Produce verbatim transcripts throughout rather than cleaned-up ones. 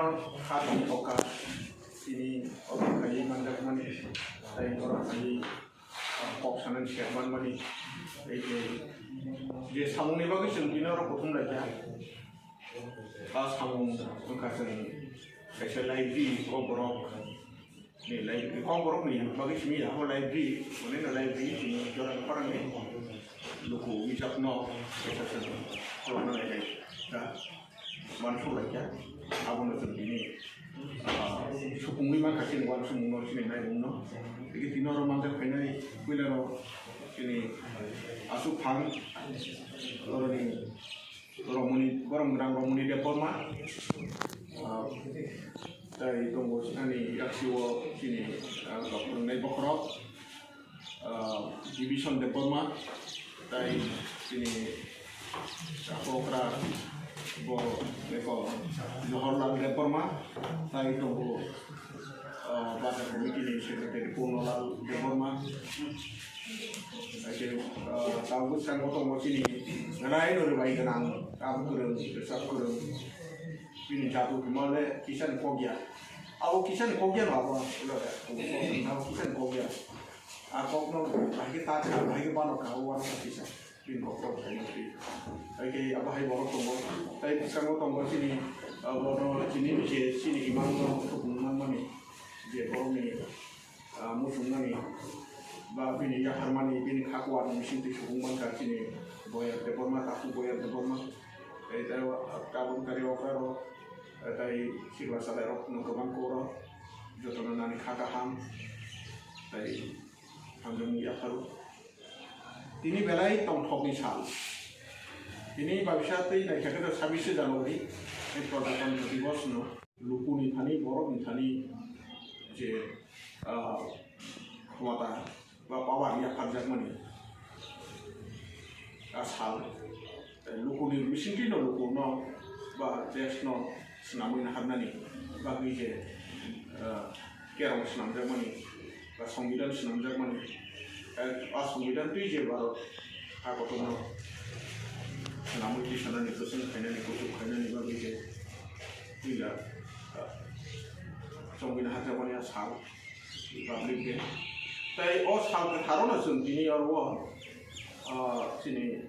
Kha tongthok kha, chini oro khaiwi manjakmani, tei oro khaiwi, ah, kok sanani sep manmani, tei je, je samungni bagwi chwng tini oro kuthum lai kha. A samung wngkha chwng kaisa library, Kokborok ni library, Kokborok ni bagwi simi abo library, oneno library chini jora ni khorang ni luku wijak no kaisa chwng khulumna lai kha. Uansuk lai kha, abono chwng tini, ah, supungwi mankha chini uansukmung no, chini naimung no. Tei tini oro manjak phainai puila rok chini aswk phang, oroni Romoni, Borom Gwnang Romoni Debbarma, ah, tei tongo ani yaksio chini, ah, rok phwrwngnai bokhorok. Ah, Division Debbarma, tei chini okra bo eko Johorlal Debbarma, tei tongo, ah, Bazar Committee ni Secretary Purnalal Debbarma. Tei, ah, tabuk bwskango tongo chini belai no rwbai gwnang, tabuk kwrwng, bwswk kwrwng, bini jatu hwnmale kisani kokya. Abo kisani kokya no abo, abo kisani kokya. A kokno bahai khe ta kha, bahai khe bano kha, o uanokha kisa. Bini kok rok khaina twi. Hai khe abo hai borok tongo. Tai bwskango tongo chini, ah, bono chini je chini imang no thukung nangmani. Je borokni, ah, muchungmani ba bini yapharmani, bini kha kuarni bising twi subung mankha chini Boyar Debbarma, Taku Boyar Debbarma. Tai, tai, tabuk tari okra rok, tai sikla salai rok no kwbang koro. Jotono nani kha kaham. Tai Hamjakmung yapharo. Tini belai tongthokni sal. Tini babisa tei naikha khe sabbish January, tei Prajatantra Diwas no. Lukuni thani, borokni thani je, ah, khomota ba power yapharjakmani a sal. Lukuni bisingtwi no lukuno ba desh no swnamwi naharnani bagwi je, ah, kerong swnamjakmani ba songbidan swnamjakmani, eh, a songbidan twi je Bharat ha kotorno swnamwi tisanani, kwchwng khainani, kuchuk khainani bagwi je twila, ah, chongwi naharjakmani a sal. Republic Day. Tai o sal kwtharo no chwng tini oro, ah, chini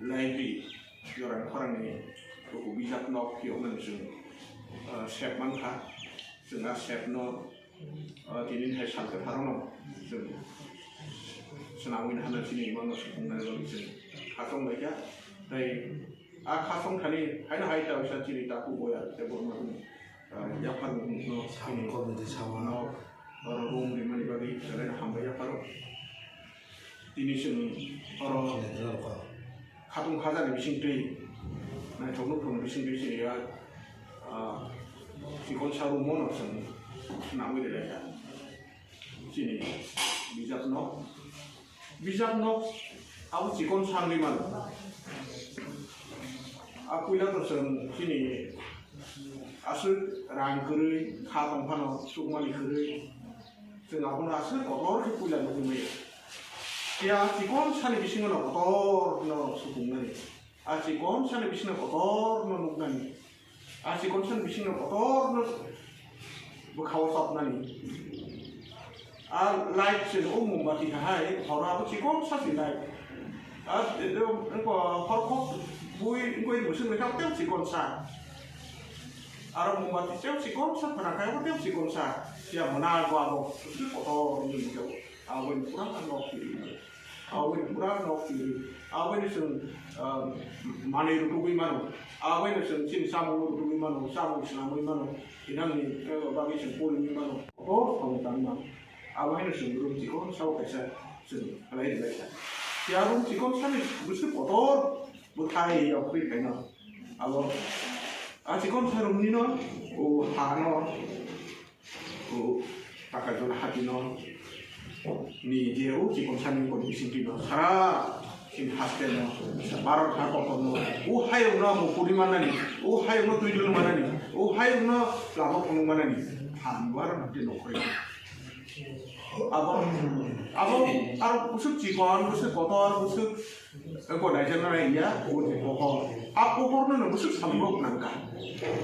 library jorani khorangni luku bijap nok phiyoknani chwng, ah, sep mankha. Chwng a sep no, ah, tini hai sal kwtharo no chwng swnamwi nahana chini imang no supungnani bagwi chwng khachong laikha. Tai a khachong thani haino hai ta wisa chini Taku Boyar Debbarma ni ah, yaphar no, Sabu committee sabu no, oro room rimani bagwi belai no hambai yapharo. Tini chwng oro khatung khajani bisingtwi, naithok nukhung bisingtwi chini ya, ah, chikon sa room no chwng nangwi rwlaikha. Chini bijap no, bijap no abo chikon sangwi mano. A puila to chwng chini aswk rang kwrwi kha tong phano sukmani kwrwi chwng abono aswk kotor khe puila nugwi maya. Phiya chikon sani bisingo no kotor no sukungnani. A chikon sani bisingo kotor no nuknani. A chikon sani bisingo kotor no bwkhao chapnani. A light se o mombati hai horo abo chikon sa si light. A hor khok bui ngoi musung lekha tei chikon sa. Aro mombati tei chikon sa phana khai tei chikon sa. Ya mana go abo kotor ni mujao. Abo ni pura nok. Aboni pura nok twi, aboni chwng, ah, manwi rwtugwi mano, aboni chwng chini chamung rwtugwi mano, chamung swnamwi mano, inangni bagwi chwng porimwi mano. Kotor samung tangwi mano. Abohaino chwng room chikon sao kaisa chwng khlai rwlaikha. Phiya room chikon sani bwswk kotor bwthai yokgwi phaino. Abo a chikon sa room nino, o hano, O Pakajol hati no ni je o chikon sani kon bising twi no sara chini haste no Bharat ha kotor no o hayung no mukuni manani, o hayung no twi dul manani, o hayung no lama phunuk manani phan bar de no khoi. Abo, abo, aro bwswk chikon, bwswk kotor, bwswk, eh, ko naijak na nai ya, o je pohor. A pohor no no bwswk samung rok nang ka.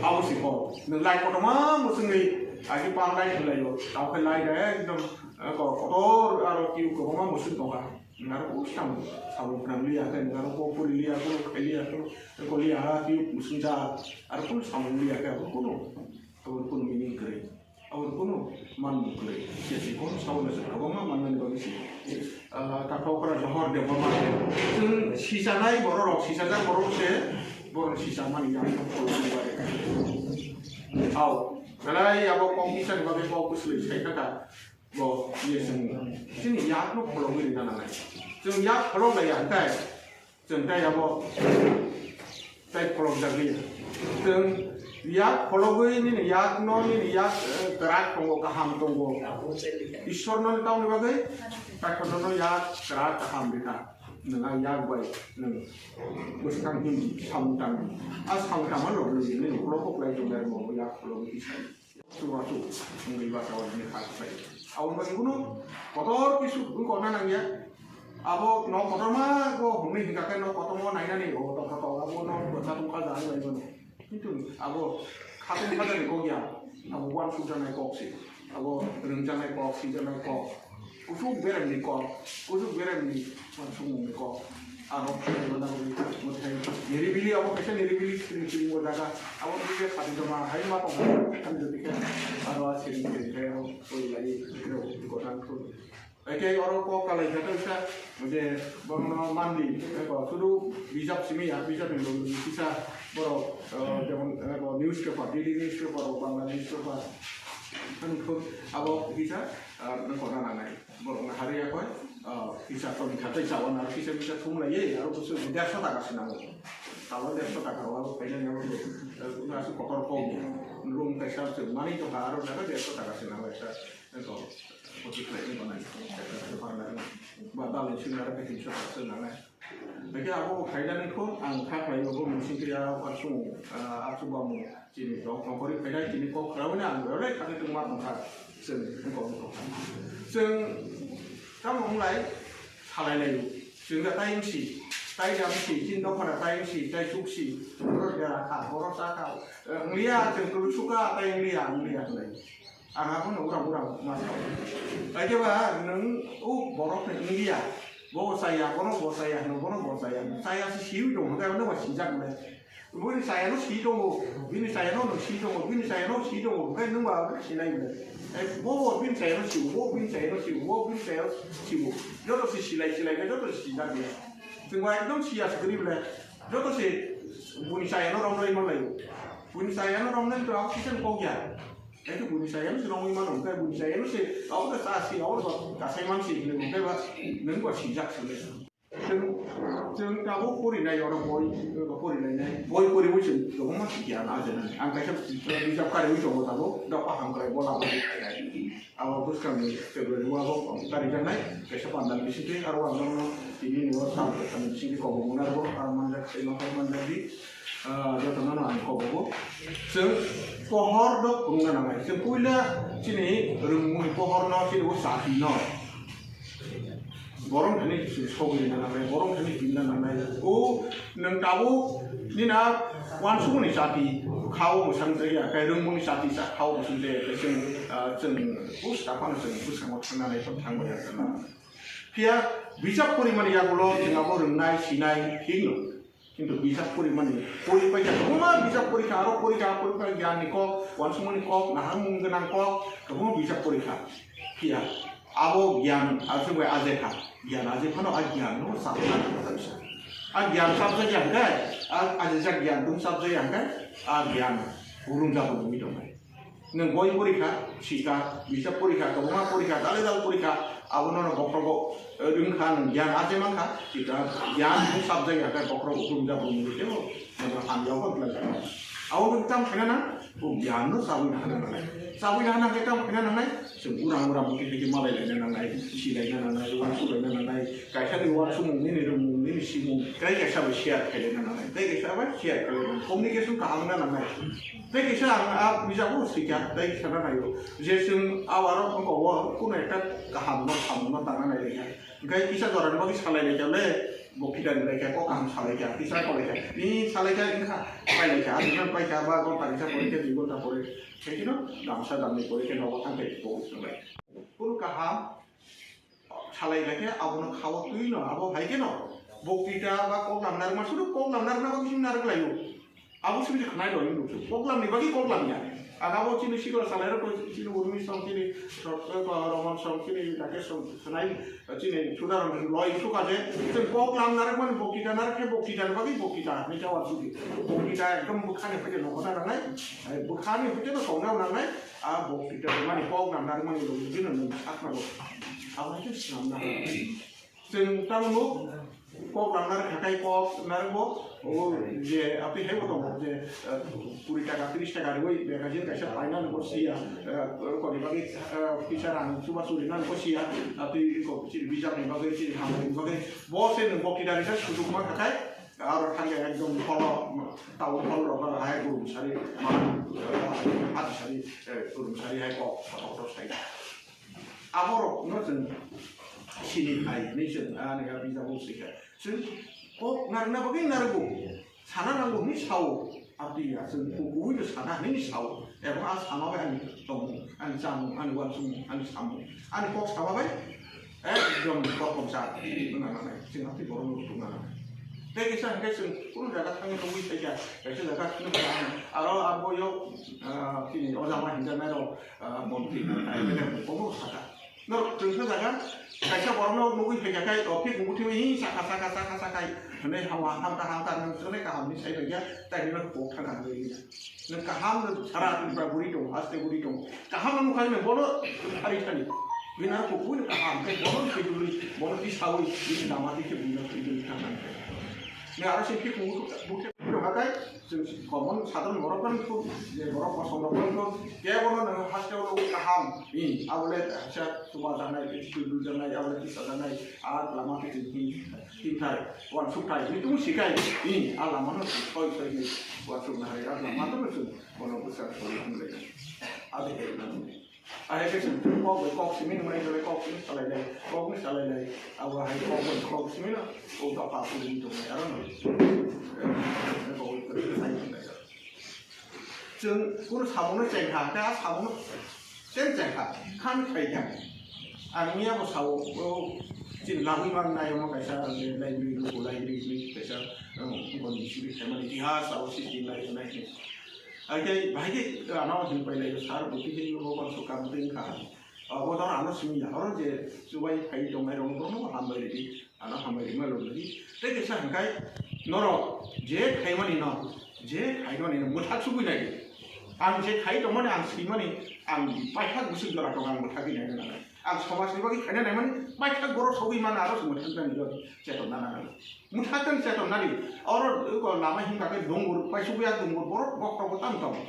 Abo si ko. Nwng lai kotorma bwswk ni, agi pang lai lai yo. Tao khe lai da ekdom, eh, ko-, kotor aro kiu kwbangma bwswk tong kha. Nwng aro o samung, samung phwnang li ya khe, nwng aro ko puri li ya, ko khai li ya, ko, ko li ya, kiu bwswk ja, aro ko samung li ya khe, abo kono, abo kono meaning kwrwi. Aboni kunu manmung kwrwi. Siyasi kon saboni se kwbangma mannani bagwi se. Ah, takhok kora Johor Debbarma se. Chwng sichanai bororok, sichajak bororok se borok sichamani yang tong kolokni bagwi. Au, belai abo kok kisani bagwi kok bwswlwi sai kha kha. Bo, ye chwng chini yakno phologwi rina nangnai. Chwng yak pholok lai ya, hwnkhe Chwng tei abo tei pholokjagwi. Chwng yak phologwi nini yakno, nini yak, eh, kwrak tongo, kaham tongo. Ishwarno ni tamoni bagwi, Ishwarno yak kwrak kaham rikha. Nwng a yak bai nwng bwskang himdi samung tangdi. A samung tangma logwi nini ulo kok lai tongmani yak phologwi tisai. Chubachu wngwi basa o bini kha khlai. Aboni bagwi kunu kotor kisu wngkokna nangya. Abo nok kotorma go hwnwi hwnkha khe nok kotorma nainani o tongkha kok, abo nok bwsa tongkha jani bai mano. Kintu abo khatung kha jani kok ya. Abo uansuk janai kok se. Abo rwngjanai kok, sijanai kok. Kuchuk beremni kok, kuchuk beremni uansukmungni kok. Abo khairokna bagwi mwthai niribili, abo kaisa niribili siring siring o jaga. Abo niribili khati joma hai ma tongkha, ani jodi khe aro a siring siring khe aro koi lai rw gotang thung. Eke oro kok kalai khe tongsa je borokno manli, eko sudu bijap simi ya, bijapni logi kisa borok, eh, jemon, eko newspaper, daily newspaper, Bangla newspaper, ani thung abo kisa, eh, nang kona nangnai. Borokno hari ya koi, ah, kisa toni kha tei chawan aro kisa kisa thum lai ye, aro kusu derso taka se nango. Talo derso taka o aro khaina nango, eh, asuh kotor kok ni. Room kaisa se mani tongkha aro jaga derso taka se nango ekta, eko, poti khlai ni banai, ekta se parnai. Ba dal ni simi aro khe tinso taka se nangnai. Hingke abo khaina ni kho ang kha khlai o bo machine khe ya, asuh, ah, asuh ba mo. Chini kok nongkhorwi phainai, chini kok khwraui no ang belai kha khe tongma tongkha, chwng wngkok wngkok. Chwng tamo wnglai salai laio, chwng da tai wngsi, tai da wngsi, chini nokha da tai wngsi, tai chuk si, borok dera kha, borok cha kha, wngliya, chwng kwlwng sukha, tai wngliya, wngliya hwnlai. Ang abono urang urang ma sao. Hai khe ba nwng o borok ni wngliya, bo chaya, bono bo chaya hwno, bono bo chaya, chaya se siui tong hwnkhe, ano ba sijak le. Bini chayano si tongo, bini chayano no si tongo, bini chayano si tongo, hwnkhe nwng ba sinai bwle. Eh, bo bo bini chayano si, bo bini chayano si, bo bini chayano si, joto se silai silai khe joto se sijak bwle. Chwng ba ekdom siya se kwrwi bwle. Joto se bini chayano romlai manlai. Bini chayano romlai to abo kisa kok ya. Ekhe bini chayano se romwi mano, hwnkhe bini chayano se abo khe cha si, abo khe kasai man si, hwnkhe ba nwng ba sijak se le. Chwng, chwng tabuk porinai, oro boi, oro porinai nai. Boi poriwi chwng kwbangma giyan ajenani. Ang kaisa bijap kariwi tongo tabuk, dopha hamkrai bola boi khainai. Abo bwskangni February o abo karijaknai, kaisa pandal bisingtwi, aro ang nono tini ni o sal kwthangni bisingtwi kobo mwnai abo, aro manjak, tei nokhai manjakdi, ah, jotono no ang kobogo. Chwng pohor no phunukna nangnai. Chwng puila chini rwngmungni pohor no, chini o chati no. Borok thani sogwi rwna nangnai, borok thani himna nangnai. O nwng tabuk nini a uansukmani chati kha o mwsang jaya, khe rwngmungni chati sa kha o mwsang jaya, khe chwng, ah, chwng busta phano chwng bwskango thangna nai phano thangbai ya. Phiya bijap porimani yagulo chwng abo rwngnai, sinai, thik no. Kintu bijap porimani, pori paikha, kwbangma bijap porikha, aro porikha, porikha, giyan ni kok, uansukmani kok, naharmung gwnang kok, kwbangma bijap porikha. Phiya, abo giyan, aswk bai aje kha. Giyan aje phano a giyan no sabwi nang kha. A giyan sabjak ya hwnkhe, a ajijak giyan tong sabjak ya hwnkhe, a giyan urung jabo nungwi tongnai. Nwng boi porikha, sika, bisa porikha, kwbangma porikha, dale dal porikha, abono no bokhrogo, eh, wngkha, nwng giyan aje mankha, sika, giyan bung sabjak ya khe bokhrogo urung jabo nungwi tebo, nwng hamya bo twlang kha. Abo nwng tam khaina nang, o giyan no sabwi nahana nangnai. Sabwi nahana khe tam khaina nangnai, chwng urang urang bwkhe khe malai laina nangnai, si laina nangnai, uansuk laina nangnai, kaisa ni uansukmung nini rwngmung Bini simung tei kaisa bai share khailai na nangnai, tei kaisa bai share khailai na, communication kaham na nangnai. Tei kaisa ang a bijabo swikha, tei sana naio je chwng a aro wngkha o kuno ekta kaham no samung no tangna nai laikha. Hwnkhe kisa jora ni bagwi salai laikha le, bo kidani laikha, kok kaham salai kha, kisa kok laikha, ni salai kha wngkha, pai laikha, a jora pai kha, ba gonta kisa pore khe, dui gonta pore khe, khe no damsa damni pore khe nogo thang khe bo wnglai. Kunu kaham salai kha khe abono khao twi no, abo hai khe no boktita ba kok lam narwkma, sudu kok lam narwkna bagwi chwng narwk laio. Abo simi khnai rw wng kok lam ni bagwi kok lam ya. Ang abo chini sikla salai rok chini urmi song chini roman song chini dake song khnai chini sudaron loi suka je chwng kok lam narwkmani boktita narwk khe boktita ni bagwi boktita ni jawab sudi. Boktita ekdom bwkhani phaikhe nokho ta nangnai. Bwkhani phaikhe no songna nangnai. A bo pita mani kok nam nar mani lo jino nung sakna lo. Abo hai khe swnam na. Chwng tamo nuk kok nam nar khakai kok nar bo o je api hai bo tongo je kuri taka tris taka rwi magazine kaisa paina nung bo siya koni bagwi pisa rang chuba churi nang bo siya api ko chiri bijak ni bagwi chiri hamri bagwi bo se nung bo kidari sa sujuk ma khakai. Aro thangya ekdom kholo, tau kholo rok hai gurung sari, ma, hati sari, gurung sari hai kok kotor kotor sai. Abo rok no chwng sini hai ni chwng ani ga bijabo swikha. Chwng kok narwkna bagwi narwgo. Sana nango hwnwi sao. Abdi ya chwng kubui no sana hwnwi sao. Ebo a sama bai ani tongmung, ani chamung, ani uansukmung, ani samung, ani kok sama bai. Ekdom kokom sa tongna nanai, chwng haphai borok no tongna nanai. Tei kisa hwnkhe chwng kunu jaga thangwi tongwi phaikha, kaisa jaga phunukha ang aro abo yo, ah, chini o jama hinjaknai rok, ah, montri, M L A rok kobo sakha. Norok chwngsa jaga kaisa borok no nugwi phaikha khai, o phikung buthiwi hi sakha, sakha, sakha, sakha hai hwnwi hamkha, hamkha, hamkha hwnwi chwngno kaham hwnwi sai phaikha, tai hwnwi kok thangkha hwnwi. Nwng kaham no sara Tripura buri tongo, haste buri tongo. Kaham no nukha nwng bono ari thani. Bini aro kubui no kaham khe bono khidulwi, bono tisawi, bini lama dikhe bini khidulwi thangkha. Nwng aro se khe kubui bukhe bukhe hakai, chwng common sadharon borok phano kho, je borok kosom rok phano kho, kebono nwng haste o logo kaham, i, abole hacha chuba janai, khidul janai, abole tisa janai, a lama khe chwng hi, hi thai. Uansuk thai, ni tung sikai, ni a lama no soi soi ni uansuk na hai, a lama no soi, bono bwsa soi hwnlai. A de hai na. A hai ke sing kok bai kok simi ni mai dole kok simi salai lai, kok ni salai lai. A wa hai kok bai kok simi no, o ba pa pu ni tung lai, aro no. Kok bai kok simi sai hwnlai. Chwng kunu samungno chengkha, hwnkhe a samungno cheng chengkha, khan khaikha. Ang miya bo sao, o chini lagwi man nai omo kaisa library, local library hinwi kaisa, um, boni bisingtwi khaimani itihas abo sijin lai nai hinwi. Hakhe bahai khe ano hinwi pai lai, sir, bo khe hinwi bo uansuk kam twi wngkha. Abo doro ano simi ya, oro je chubai phai tongnai rok, borokno hambai ridi. Ano hambai rima lobdi. Tei kaisa hwnkhe norok je khaimani no, je khaimani no mwthak sugwi nai di. Ang je khai tongmani, ang swimani, ang paithak bwswk jora tongo, ang mwthagwi naina nangnai. Ang somajni bagwi khaina naimani, paithak borok sogwi mano, aro se mwthak nani jora cheton nana nango. Mwthak tang cheton nani, oro lama himkha khe dungur, paisugwi a dungur, borok bokrogo tang tongo.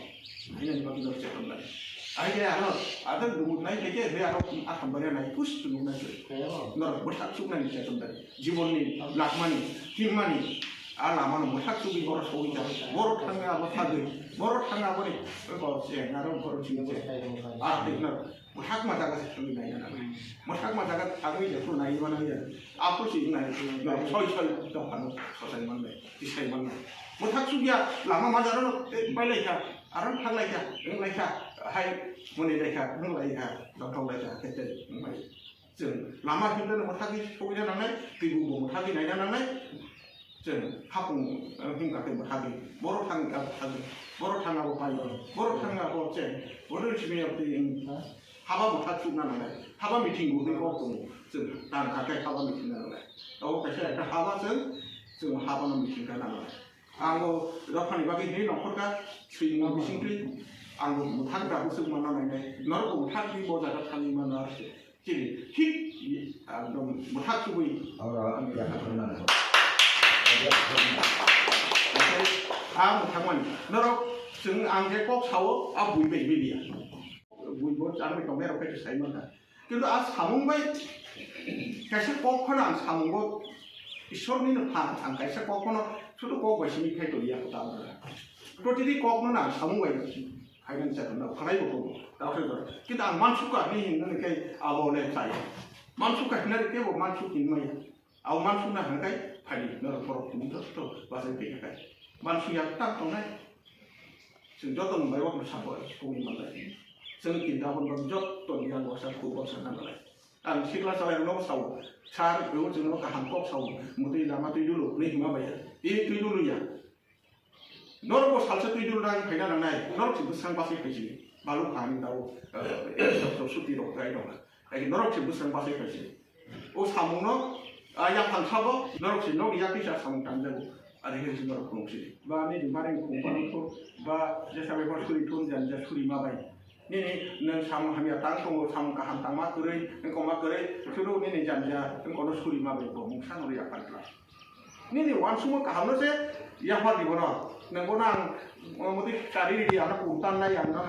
Hinani bagwi norok cheton nani. Ai khe ano, adang dungur nai khe khe, be ano akham bari nai, kus tunuk nai khe. Norok mwthak suknani cheton nani. Jibonni lakmani, himmani, a lamano mwthak tubui borok sogwi kha. Borok thangwi abo thagwi, borok thangwi aboni, oi, borok se, aro borok sini se. A tei no, mwthakma jaga se thangwi naina nangnai. Mwthakma jaga thangwi jephru naiwi mano ya. Aphuru se wngnai, no, soi soi dophano sosai mannai, tisai mannai. Mwthak sugya lama majaro no, eh, bai lai kha, aro thang lai kha, wng lai kha, hai, moni lai kha, wng lai kha, dothok lai kha, khe tei wng lai. Chwng lama himlano mwthagwi sogwina nangnai, twibo bo mwthagwi naina nangnai. Chwng hapung, eh, himkha khe mwthagwi, borok thang, ah, thagwi, borok thang abo pai, borok thang abo cheng, borok simi abo twi, hmm, haba mwthak chukna nangnai, haba meeting bo twi kok tongo, chwng tang kha khe haba meeting na nangnai. Abo kaisa ekta haba chwng, chwng haba no meeting kha nangnai. Ang bo dophani bagwi hinwi nongkhor kha, swimung bisingtwi ang bo mwthang tabuk swk manna nainai, norok bo mwthang twi bo jaga thangwi manna aro se. Chini thik, ekdom mwthak chubui. Oro ang yakha thangna nango. Oke, ang thangmani. Norok chwng ang je kok sao, a bui bai media. Bui bo changwi tongnai rok khe sai mankha. Kintu a samung bai kaisa kok phano ang samungo Ishorni no phan ang kaisa kok no sudu kok bai simi khai toliya ko ta. Protidi kok no nang samung bai khaina ni chakra na khanai bo ko ta khe ba. Kita ang mansukha ni hin no kai abo le sai. Mansukha hinari ke bo mansuk hin maya. Abo mansuk na hin kai phai no borok ni to to ba sai pe kai. Mansuk ya ta tongnai. Chwng joto ni bai wak no sabo ko ni malai. Chwng kinta bo joto ni ang wasa ko wasa na malai. Ang sikla salai rok no sao, sar, bo chwng no kaham kok sao, mutwi lama twi dulu, ni hima baya, tini twi dulu ya. Norok bo salsa twi dulu rang phaina nangnai, norok se bwsang basai phaisi, balu kaham tao, eh, suti rok rai dong. Ai norok se bwsang basai phaisi. O samung no, ah, ya phang sabo, norok se nok ya kisa samung tang jago. Ari hiri si norok khulung si. Ba ni di mari khung pang thun, ba jesa bai ba suri thun jan ja suri ma bai. Nini nwng samung hamya tang tongo, samung kaham tangma kwrwi, wngkoma kwrwi, chwrwk nini janja wngkono suri ma bai bo mungsa no yapar kla. Nini uansukmung kaham no se yapar di bono. Nwng bono ang, uh, motwi chari ridi, ano puntan nai, ano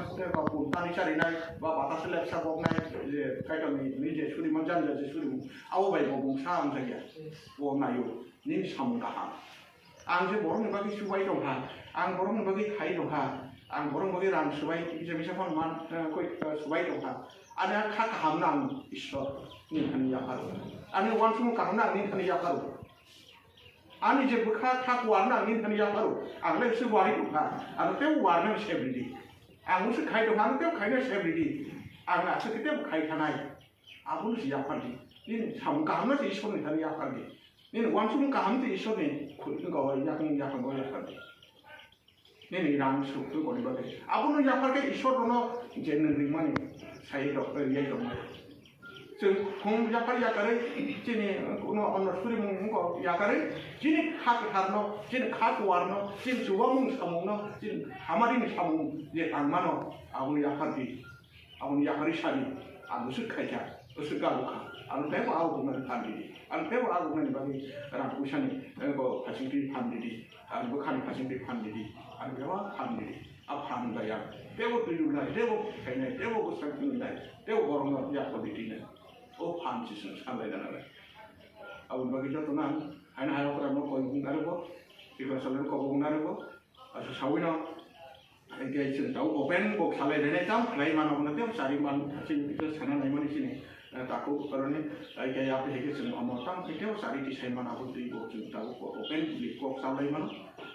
puntan ni chari nai, ba batase lepsa bok nai, je kaitor ni, ni je suri ma janja je suri mung, abo bai bo mungsa ang jagya. Bo nayo, nini samung kaham. Ang je borokni bagwi chubai tongkha, ang borokni bagwi khai tongkha, ang borokni bagwi rang chubai, kisa kisa phano man, eh, koi, eh, chubai tongkha. Ani a kha kahamno ang Ishwar nini thani yapharo. Ani uansukmung kahamno ang nini thani yapharo. Ani je bwkha kha kuarno ang nini thani yapharo. Ang le se wari tongkha, ano tei warno se ridi. Ang se khai tongkha, ano tei khaino se ridi. Ang aswk khe tei khai thanai. Abono se yaphardi. Nini samung kahamno se Ishwarni thani yaphardi. Nini uansukmung kaham se Ishwarni khu-, yakung, yakung, yakung yaphardi. Nini rang suk twi koni bagwi. Abono yaphar khe Ishwar bono je nwng ringmani sai rok, riyai rok nai. Chwng khum yaphar yakarwi chini kuno onno suri mung wngkok yakarwi chini kha kwtharno, chini kha kuwarno, chini chubamung samungno, chini hamarini samung je tangmano abono yaphardi. Aboni yakarwi sadi, ang bwswk khaikha, bwswk gabukha, ano teibo abo bumani phan ridi, ano teibo abo bumani bagwi rang puisani, eh, bo phasingtwi phan ridi, ano bwkhani phasingtwi phan ridi, ano bebak phan ridi, a phan bai ang teibo twi rwnai, teibo khainai, teibo bwswk twi rwnai, teibo borokno yakarwi twinai, o phan se chwng sanlai nanai. Aboni bagwi jotono ang haino hai okra no koi bung narwgo, tikla salai kok bung narwgo, aswk saui no. Hingke chwng tabuk open bo khlai rwnai, tamo khlai mano hwnwi tei chari man, chini bikhe sana nai mani chini, eh, takhuk aroni, hingke yapri hingke chwng omo tamo khe tei chari tisai mano, abo twi bo chwng tabuk bo open public kok salai mano,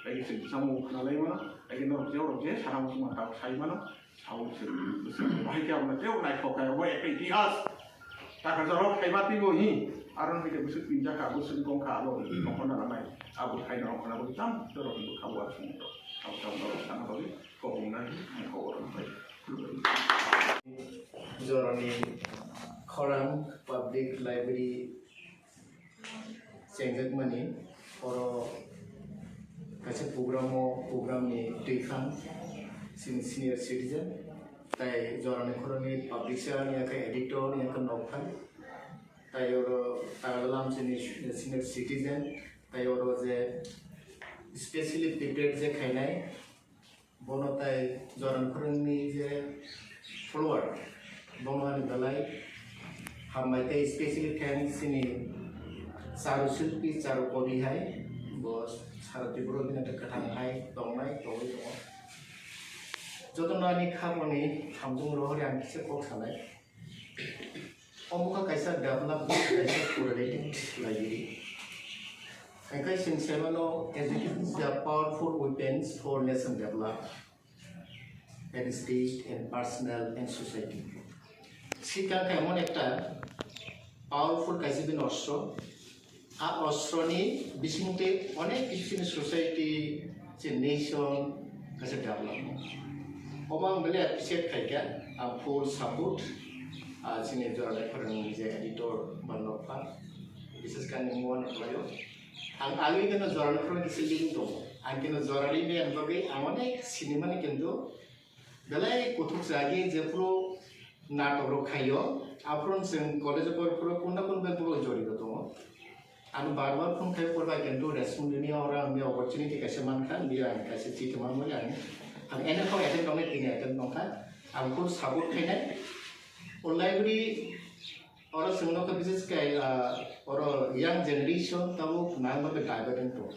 hingke chwng bwskango khna lai mano, hingke norok je, norok je sana muchungma tabuk sai mano, abo chwng bwskango bahai khe abo tei naithok khe abo ekta itihas. Taka jorok khaiba twibo hi, aro hwnkhe bwswk pinjakha, bwswk tongkha, abo nokho nana nai, abo thaino nokho nana bagwi tamo jorok ni bwkha bo aswk wngkha. Abo tamo jorok sana bagwi kobong nai, ang kobor rok bai. Jorani Khorang Public Library chengjakmani, oro kaisa program o, program ni twikhang, chini senior citizen, tai Jorani Khorang ni publisher, ni khe editor, ni khe nokphai, tai oro Tagadalam chini senior citizen, tai oro je specially prepared je khainai, bono tai Jorani Khorang ni je follower, bono ani belai hambai tei specially thanks chini charu silpi, charu kobi hai, bo sara Tripura bini kwthang hai tongnai, tongwi tongo. Jotono ani khapangni hamjwng rohorwi ang kisa kok sanai. Omo kha kaisa development, kaisa correlated library. Hingke chwng sai mano, education is a powerful weapons for nation develop and state and personal and society. Sikha khe emon ekta powerful kaisa bini ostro, a ostroni bisingtwi onek kisu chini society, chini nation kaisa development. Omo ang belai appreciate khaikha, ang full support, ah, chini Jorani Khorang ni je editor ba nokphar, bises khe ani muan khlaio. Ang agwi kheno Jorani Khorang kisa living tongo. Ang kheno Jorani ni bagwi ang onek sinimani kintu belai kuthuk jagwi jephuru natok rok khaio, aphuru chwng college o porphuru kunna kunba bwrwi jorito tongo. Ang bar bar phone khai porba kintu respond rwni oro ang opportunity kaisa mankha, biya ang kaisa chiti manwi ang, ang ene kok attend tongnai, tini attend tongkha. Ang full support khainai. O library Oro chwng nokha bises khe, ah, oro young generation tabuk nang bagwi divergent tongo.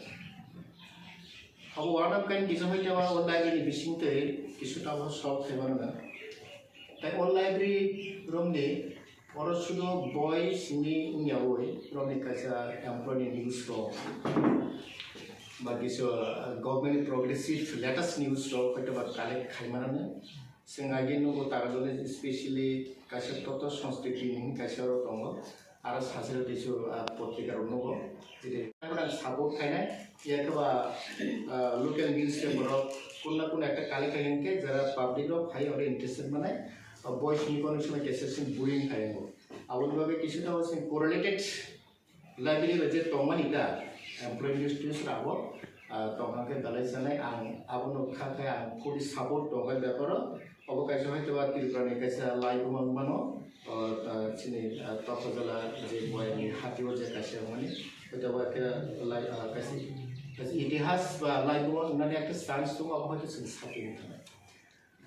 Abo one of kind kisa hoi khe o library ni bising twi kisu tabuk solve khai mano na. Tai o library room ni oro sudo boi simi wngya oi room ni kaisa employee ni news rok ba kisu, ah, government ni progressive latest news rok hoi khe ba collect khai mano na. Chwng agi nugo tagadole specially kaisa Toto Sanskriti ni kaisa rok tongo. Aro sasiro kisu, ah, potrika rok nugo. Jete support khainai, yakaba, ah, local newspaper rok kunna kunna ekta kali khai hinkhe jara public rok phai ore interested manai, ah, boys ni kono sima kesa sing bullying khai yango. Aboni bagwi kisu tamo sing correlated library bai je tongmani da, employee news rabo, ah, tongkha khe belai sanai ang abono kha khe ang fully support tongkha beparo. Obo kaisa hoi toba Tripura ni kaisa live wng mano, o, ah, chini, ah, Tokojala je boyani hati o je kaisa wngmani, hoi toba khe live, ah, kaisa, kaisa itihas ba live wng nani ekta chance tongo, obo hoi khe chwng sakni thangna.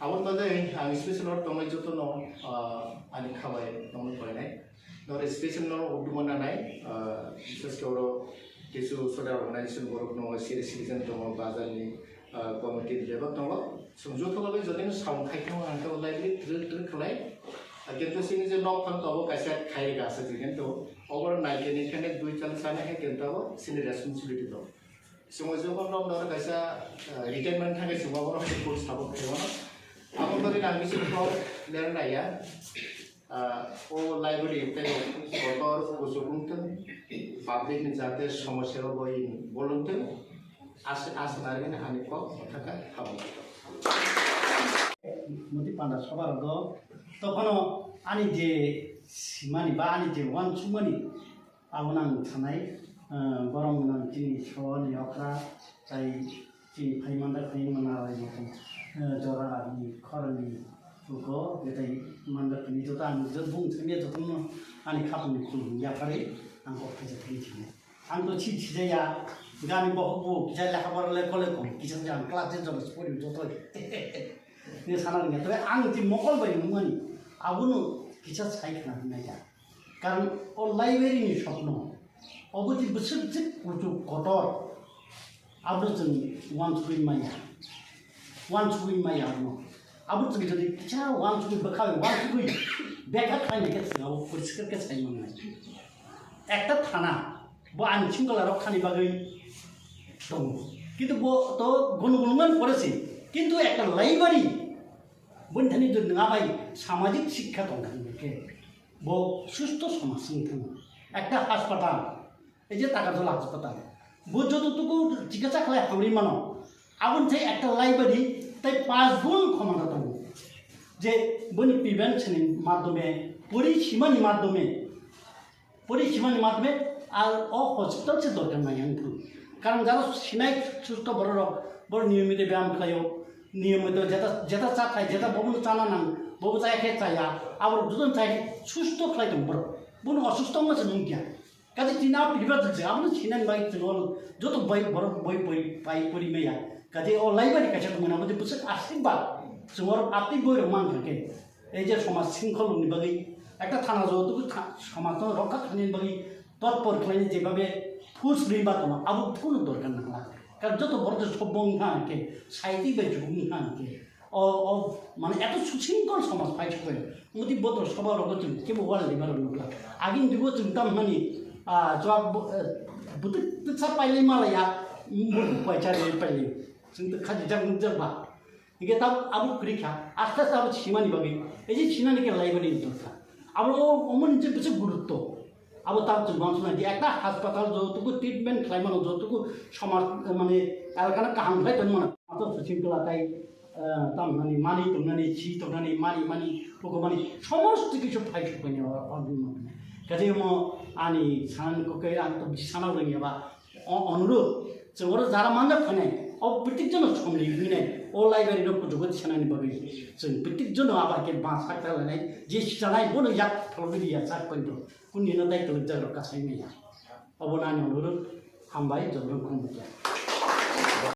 Aboni bagwi ang special oro tongnai jotono, ah, ani khabai tongmani phainai. Noro special no uduma nanai, ah, bises khe oro kisu social organization borok tongo, senior citizen tongo, bazar ni, ah, committee ni bebak tongo. Chwng joto bagwi jotoni samung khai thangma hwnkhe o library twrwk twrwk khlai. Ah, kintu chini je nok phang tongo kaisa khai rwkha aswk se kintu oborok nai khe ni khe dui chal sana khe kintu abo chini responsibility tongo. Chwng o jokon nok noro kaisa, ah, retirement thangwi chwng oborok full support khai mano. Abo bagwi ang bisi kok ler naiya. Ah, o library tei kotor kuchuk wngthung, public ni jate somosya o boi bolongthung, as-, aswk narwgwini ani kok thaka hamjakgo. Muti panda sobar do, tokhono ani je simani ba ani je wansukmani, abo nang thanai, ah, borok nang chini soni okra, tai chini phai manda phai mana bai motom, eh, jora ni khorang ni uko betai manda phai joto ang joto bung thangya joto no ani khapang ni khulum ya phari ang kok khaisa thangwi thangya. Ang to chip sijaya gani bohok bo kisa lekha pora le kole kom kisa jang class ten jora pori joto ni sana rwngya. Tabe ang ti mokol bai nungmani abono kisa sai khna nai ya. Karon o library ni sokno, obo je bwswk je kuchuk kotor, abo chwng uansugwi maya, uansugwi maya abono. Abo chwng jodi kisa uansugwi bwkha uansugwi bekha khlainai khe chwng abo poriskar khe sai mannai. Ekta thana bo ani singkala rok khani bagwi tongo, kintu bo to gonogol man pore se, kintu ekta library boni thani jodi nwng abai samajik sikha tongkha hwnba khe, bo susto somaj wng thang. Ekta haspatal, ei je Takarjala haspatal, bo joto tuku chikitsa khlai hamri mano, aboni thai ekta library tai panch gun khomota tongo, je boni prevention ni madhyome, porisimani madhyome, porisimani madhyome, ar o hospital se dorkar nai ang thang. Karon jara sinai susto borok rok, borok niyomito byam khlaio, niyomito jeta, jeta cha khai, jeta bobo chana nang, bobo chaya khe chaya, aborok dujon chaya khe susto khlai tong borok. Bono osusto wngma se nung kya. Kaje chini a piriba je, abono sinani bai chwng joto bai borok bai pori, pai pori maya. Kaje o library kaisa tongmani abo je bwswk aswk ba chwng oro atwi boi rok man kha khe. Ei je somaj singkholni bagwi ekta thana joto tha-, somajno rokha khlainani bagwi totpor khlainai jebabe force ri ba tongma abo kunu dorkar nangla. Karon joto borok je sobong wngkha khe, saitwi bai chubung wngkha khe. O, o, mane eto susinkhol somaj phai sokoi. Mudi bodol soba rogo chwng kebo wal ni barok nukla. Agini jugo chwng tam hani, ah, jawab bo-, eh, bwtwk twksa pailai malaya, muruk paisa rwi pailai. Chwng to khaji jak nuk jak ba. Hingke tam abo kwrwi kha, aste aste abo simani bagwi, ei je sinani khe laibani dorkar. Abo o, omo ni je bwswk gurutto. Abo tam chwng uansuknai di ekta haspatal jotoku treatment khlai mano, jotoku somaj, mane, elakano kaham khlai tong mano. Ato suchim kla tai, eh, tam mani, mani tongnani, si tongnani, mani, mani, poko mani, somosto kichu phai sukmani o, o, o, kaje mo ani san ko ke ang to bisi sana ulo ni ba, o, onurudh, je oro jara manjak phainai, o, protek jono somni hinai, o, library no kuchugo sanani bagwi, chwng protek jono abar ke ba sak ta lanai, je sanai bono yak phalwi ya sak panto. Kunino tai kwlwkjak rok kasai maya. Obo nani onurudh, hambai, jotono khulumkha.